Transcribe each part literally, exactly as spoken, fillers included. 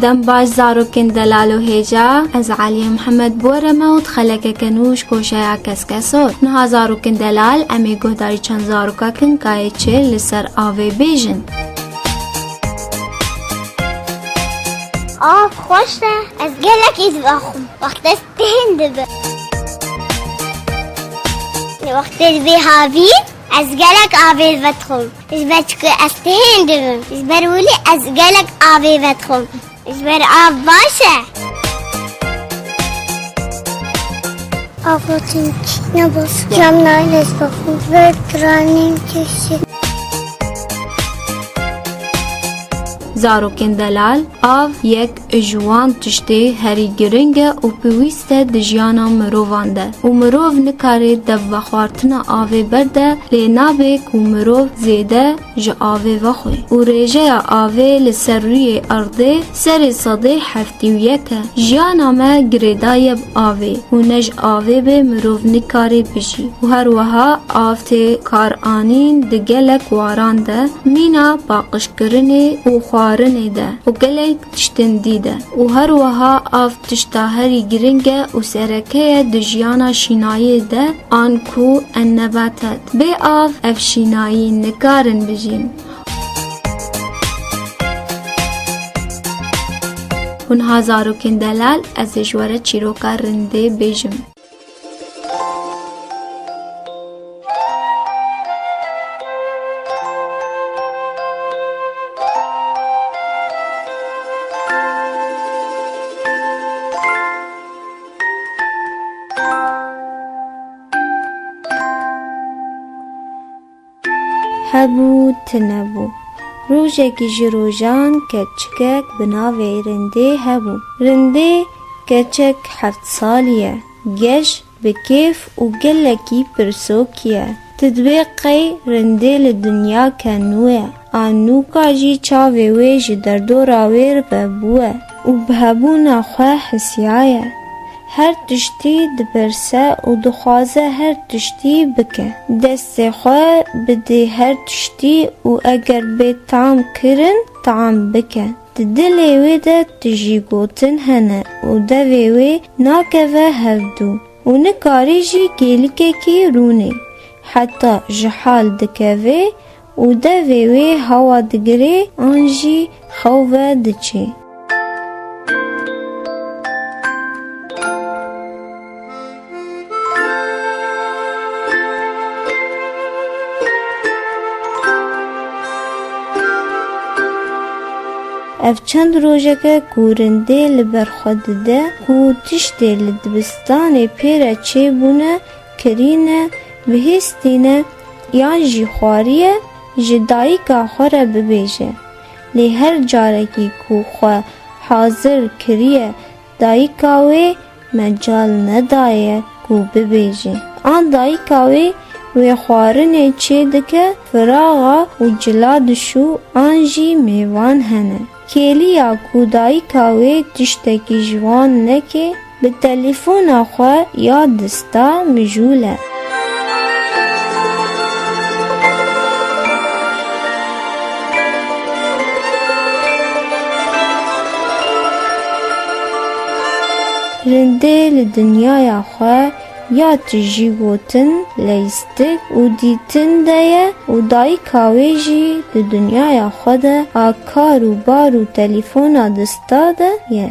Dem baş zarokên delal û hêja, ez Eliyê Mihemed bi we re me û di xelekeke nû ji koşeya Keskesor. Niha zarokên delal, em ê guhdarî çend zaroka kin ka yê çi li ser avê bêjin. Av xweş e, ez gelek î divaxim. Wextê stihên dibe. Wextê dibê havîn, ez gelek avê vedixwim. Ji ber çiku ez tihên dibim. Ji ber wilî ez gelek avê vedixwim. Ji ber av baş e. Avrotin ne bas. Cam nayles bakın. Ve tranin kişi. Zarokên delal, av yek ji wan tiştê herî giring e û pêwîst e di jiyana mirovan de û mirov nikare dev vexwartina avê berde, lê nabe ku mirov zêde ji avê vexwe. Û rêjeya avê li ser rûyê erdê serê sedê heftê û yek e. Jiyana me girêdayî ye bi avê û ne ji avê bê mirov nikare bijî. Û her wiha av tê karanîn di gelek waran de, mîna paqijkirinê û xwarinê de û gelek tiştên dî de. Û her wiha av tişta herî giring e û sereke ye di jiyana şînayê de, an ku en nebatet. Bê av ev şînayî nikarin bijîn. Hûn ha zarokên delal, ez ê ji we re çîroka rindê bêjim. Hebû, tune bû. Rojekî ji rojan keçikek bi navê Rindê hebû. Rindê keçek heft salî ye. Geş, bi kêf û gelekî pirsokî ye. Tu dibê qey Rindê li dinyake nû ye. A nûka jî çavê wê ji derdora wê re vebûye û bi hebûna xwe hisiyaye. Her tiştî dipirse û dixwaze her tiştî bike. Destê xwe bidê her tiştî û eger bê tam kirin, tam bike. Di dilê wê de tijî gotin hene û devê wê nakeve hevdû û nikarî jî kêlikekî rûnê. Heta ji hal dikeve û devê wê hewa digire an jî xew ve diçe. Ev çend rojeke ku Rindê li ber xwe dide ku tiştê li dibistanê pê re çêbûne, kirîne, bihîstîne yan jî xwariye, ji dayika xwe re bibêje. Lê her carekî ku xwe hazir kiriye, dayika wê mecal nedaye ku bibêje. An dayika wê wê xwarinê çêdike, firaxa û cila dişû an jî mêvan hene. Kêliya ku dayika wê tiştekî ji wan neke, bi telefona xwe ya dista mijûl e. Rindê li dinyaya xwe ya tijî gotin, leyistik û dîtin de ye û dayika wê jî di dinyaya xwe de a kar û bar û telefona dista de ye.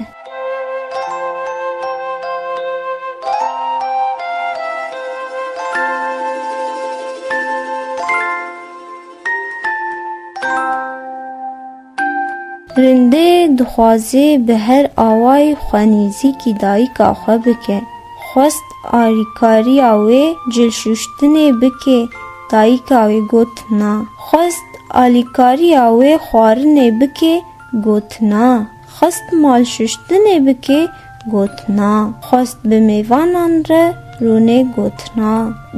Rindê dixwaze bi her awayî xwe nêzîkî dayika xwe bike. Xwest alîkariya wê cilşuştinê bike, dayika wê got na. Xwest alîkariya wê xwarinê bike, got na. Xwest malşuştinê bike, got na. Xwest bi mêvanan re rûnê, got na.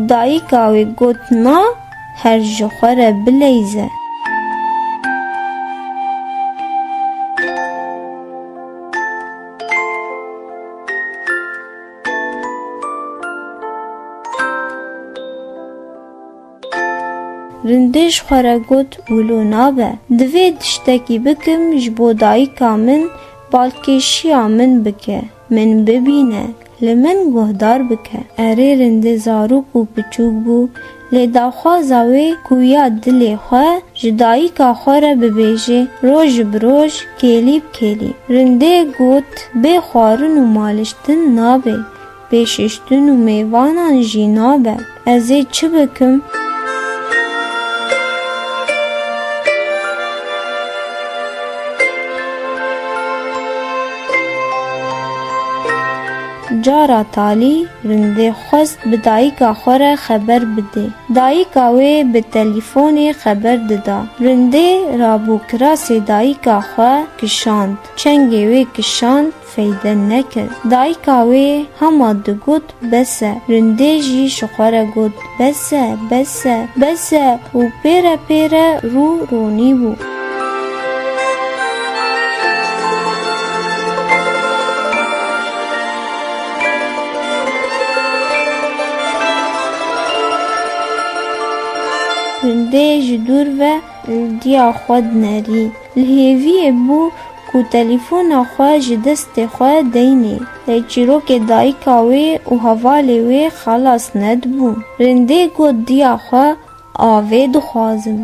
Dayika wê got na, her ji xwe re bileyze. Rindê ji xwe re got, wilo nabe. Divê tiştekî bikim ji bo dayika min, balkêşiya min bike, min bibîne, li min guhdar bike. Erê rindê zarok û piçûk bû, lê daxwaza wê ku ya dilê xwe ji dayika xwe re bibêje, roj bi roj, kêlî bi kêlî. Rindê got, bê xwarin û maliştin nabe. Bê şiştin û mêvanan jî nabe. Ez ê çi bikim? Cara talî rindê xwest bi dayika xwe re xeber bidê. Dayika wê bi telîfonê xeber dida. Rindê rabû kirasê dayika xwe kişand. Çengê wê kişand, feyde nekir. Dayika wê hema digot, bes e. Rindê jî ji xwe re got, bes e, bes e, bes e û pê re pê re rû ronî bû. Rindê ji dûr ve li diya xwe dinerî. Li hêviyê bû ku telefona xwe ji destê xwe deynê. Lê çîrokê dayika wê û hevalê wê xelas nedibûn. Rindê got diya xwe, avê dixwazim.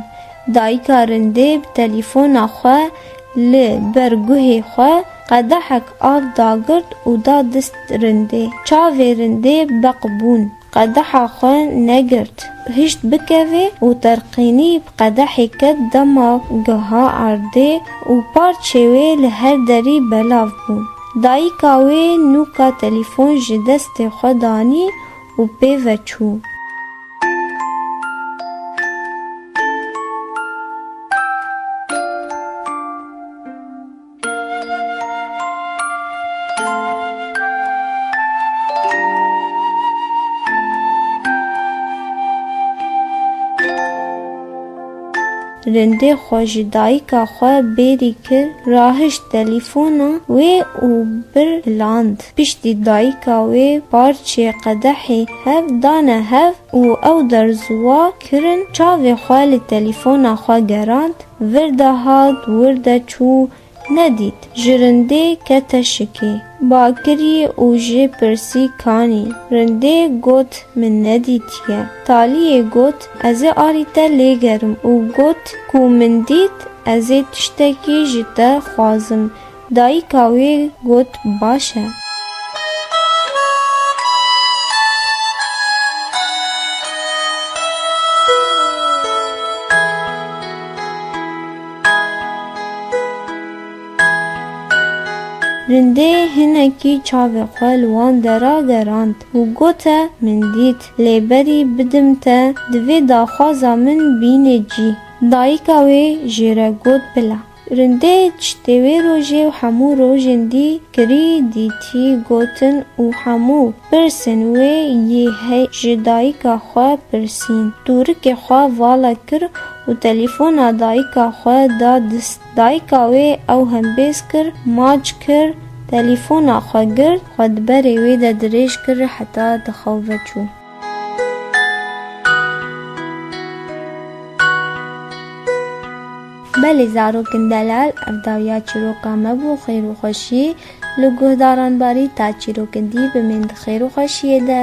Dayika rindê bi telefona xwe li ber guhê xwe qedehek av dagirt û da dist rindê. Çavê rindê beq bûn. Qedeha xwe negirt. Hişt bikeve û terqînî bi qedehê ket dema giha erdê û parçê wê li her derî belav bû. Dayika wê nûka telefon ji destê xwe danî û pê ve çû. Rindê xwe ji dayika xwe bêrî kir, rahişt telefona wê û bir hiland. Piştî dayika wê parçeyê qedehê hev dane hev û ew derziwa kirin, çavê xwe li telefona xwe gerand, vir de hat, wir de çû, nedît. Ji rindê kete şikê. Bakirî û jê pirsî kanî. Rindê got, min nedîtiye. Taliyê got, ez ê alî te lêgerim û got, ku min dît, ez ê tiştekî ji te xwazim. Dayika wê got, baş e. Rindê hinekî çavê xwe li wan dera gerand û gote, min dît, lê berî bidim te, divê daxwaza min bîne cî. Dayika wê jê re got, bila. Rindê tiştê wê rojê û hemû rojên dî kirî, dîtî, gotin û hemû pirsên wê yê hey ji dayika xwe pirsîn. Tûrikê xwe vala kir û telefona dayika xwe da dist. Dayika wê ew hembêz kir, maç kir, telefona xwe girt, xwe di berê wê de dirêj kir heta di xew ve çû. Belê zarokên delal, ev dawiya çîroka me bû, xêr û xweşî. Li guhdaran barî ta çîrokên dî bimên di xêr û xweşiyê de.